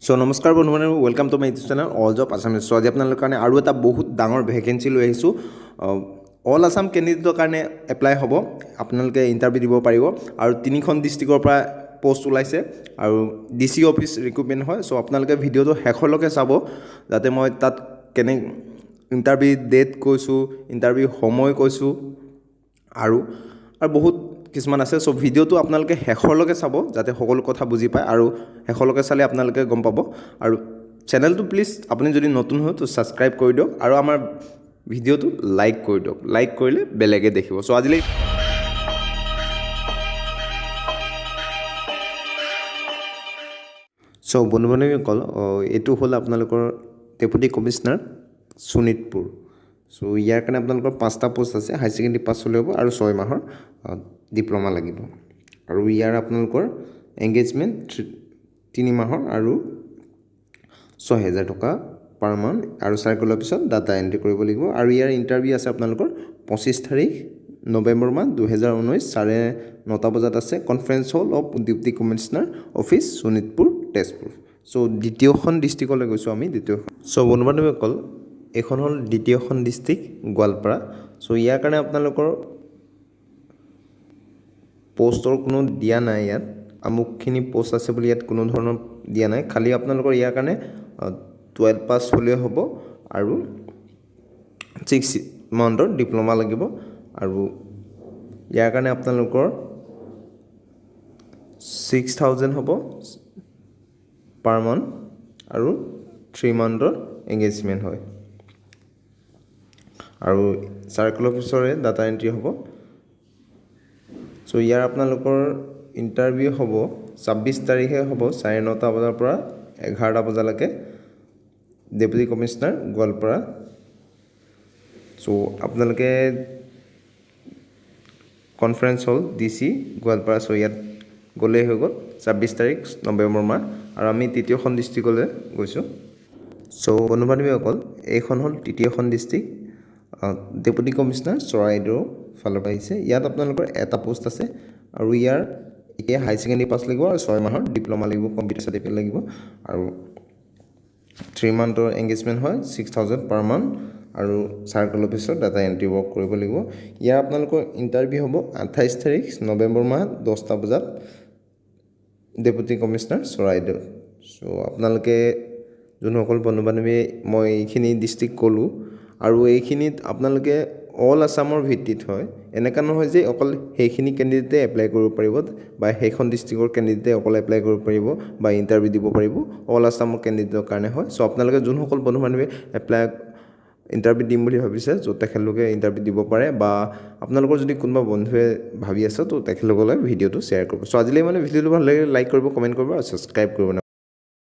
চ' নমস্কাৰ বন্ধু বান্ধৱী, welcome to my YouTube channel All Job Assamese. So আজি আপোনালোকৰ কাৰণে আৰু এটা বহুত ডাঙৰ ভেকেঞ্চি লৈ আহিছোঁ। অল আছাম কেণ্ডিডেটৰ কাৰণে এপ্লাই হ'ব, আপোনালোকে ইণ্টাৰভিউ দিব পাৰিব আৰু তিনিখন ডিষ্ট্ৰিক্টৰ পৰা পষ্ট ওলাইছে আৰু ডি চি অফিচ ৰিক্ৰুটমেণ্ট হয়। চ' আপোনালোকে ভিডিঅ'টো শেষলৈকে চাব, যাতে মই তাত কেনে ইণ্টাৰভিউ ডেট কৈছোঁ, ইণ্টাৰভিউ সময় কৈছোঁ আৰু বহুত কিছুমান আছে। চ' ভিডিঅ'টো আপোনালোকে শেষলৈকে চাব, যাতে সকলো কথা বুজি পায় আৰু শেষলৈকে চালে আপোনালোকে গম পাব। আৰু চেনেলটো প্লিজ আপুনি যদি নতুন হয় তো ছাবস্ক্ৰাইব কৰি দিয়ক আৰু আমাৰ ভিডিঅ'টো লাইক কৰি দিয়ক। লাইক কৰিলে বেলেগে দেখিব। চ' আজিলৈ চ' বন্ধু বান্ধৱীসকল, এইটো হ'ল আপোনালোকৰ ডেপুটি কমিশ্যনাৰ শোণিতপুৰ। চ' ইয়াৰ কাৰণে আপোনালোকৰ পাঁচটা পষ্ট আছে। হাই ছেকেণ্ডেৰী পাছ হ'লে হ'ব আৰু 6 মাহৰ ডিপ্ল'মা লাগিব। আৰু ইয়াৰ আপোনালোকৰ এংগেজমেণ্ট 3 মাহৰ আৰু 6,000 টকা পাৰ মান্থ আৰু চাৰ্কল অফিচত ডাটা এণ্ট্ৰি কৰিব লাগিব। আৰু ইয়াৰ ইণ্টাৰভিউ আছে আপোনালোকৰ 25 তাৰিখ, নৱেম্বৰ মাহ, 2019, 9:30 বজাত আছে, conference hall of Deputy Commissioner office, Sonitpur, Tezpur. So দ্বিতীয়খন ডিষ্ট্ৰিক্টলৈ গৈছোঁ আমি দ্বিতীয়খন। চ' বন্ধু বান্ধৱীসকল, এইখন হ'ল দ্বিতীয়খন ডিষ্ট্ৰিক্ট গোৱালপাৰা। চ' ইয়াৰ কাৰণে আপোনালোকৰ পষ্টৰ কোনো দিয়া নাই ইয়াত, আমুকখিনি পষ্ট আছে বুলি ইয়াত কোনো ধৰণৰ দিয়া নাই। খালি আপোনালোকৰ ইয়াৰ কাৰণে 12 পাছ হ'লেই হ'ব আৰু 6 মান্থৰ ডিপ্ল'মা লাগিব। আৰু ইয়াৰ কাৰণে আপোনালোকৰ 6,000 হ'ব পাৰ মান্থ আৰু 3 মান্থৰ এংগেজমেণ্ট হয় আৰু চাৰ্কল অফিচৰে ডাটা এণ্ট্ৰি হ'ব। চ' ইয়াৰ আপোনালোকৰ ইণ্টাৰভিউ হ'ব 26 তাৰিখে হ'ব, 9:30 বজাৰ পৰা 11টা বজালৈকে, ডেপুটি কমিশ্যনাৰ গোৱালপাৰা। চ' আপোনালোকে কনফাৰেঞ্চ হল, ডি চি গোৱালপাৰা। চ' ইয়াত গ'লেই হৈ গ'ল, 26 তাৰিখ, নৱেম্বৰ মাহ। আৰু আমি তৃতীয়খন ডিষ্ট্ৰিক্টলৈ গৈছোঁ। চ' বন্ধু বান্ধৱীসকল, এইখন হ'ল তৃতীয়খন ডিষ্ট্ৰিক্ট, ডেপুটি কমিশ্যনাৰ চৰাইদেউৰ ফালৰ পৰা আহিছে। ইয়াত আপোনালোকৰ এটা পোষ্ট আছে আৰু ইয়াৰ এতিয়া হাই ছেকেণ্ডেৰী পাছ লাগিব আৰু 6 মাহৰ ডিপ্ল'মা লাগিব, কম্পিউটাৰ চাৰ্টিফিকেট লাগিব আৰু 3 মান্থৰ এংগেজমেণ্ট হয়, 6,000 পাৰ মান্থ আৰু চাৰ্কল অফিচত ডাটা এণ্ট্ৰি ৱৰ্ক কৰিব লাগিব। ইয়াৰ আপোনালোকৰ ইণ্টাৰভিউ হ'ব 28 তাৰিখ, নৱেম্বৰ মাহ, 10টা বজাত, ডেপুটি কমিশ্যনাৰ চৰাইদেউ। চ' আপোনালোকে যোনসকল বন্ধু বান্ধৱীয়ে মই এইখিনি ডিষ্ট্ৰিক্ট ক'লোঁ আৰু এইখিনিত আপোনালোকে অল আছামৰ ভিত্তিত হয়। এনেকুৱা নহয় যে অকল সেইখিনি কেণ্ডিডেটে এপ্লাই কৰিব পাৰিব বা সেইখন ডিষ্ট্ৰিক্টৰ কেণ্ডিডেটে অকল এপ্লাই কৰিব পাৰিব বা ইণ্টাৰভিউ দিব পাৰিব। অল আছামৰ কেণ্ডিডেটৰ কাৰণে হয়। চ' আপোনালোকে যোনসকল বন্ধু বান্ধৱীয়ে এপ্লাই ইণ্টাৰভিউ দিম বুলি ভাবিছে, য'ত তেখেতলোকে ইণ্টাৰভিউ দিব পাৰে বা আপোনালোকৰ যদি কোনোবা বন্ধুৱে ভাবি আছে, তো তেখেতলোকলৈ ভিডিঅ'টো শ্বেয়াৰ কৰিব। চ' আজিলৈ মানে ভিডিঅ'টো ভাল লাগিলে লাইক কৰিব, কমেণ্ট কৰিব আৰু ছাবস্ক্ৰাইব কৰিব।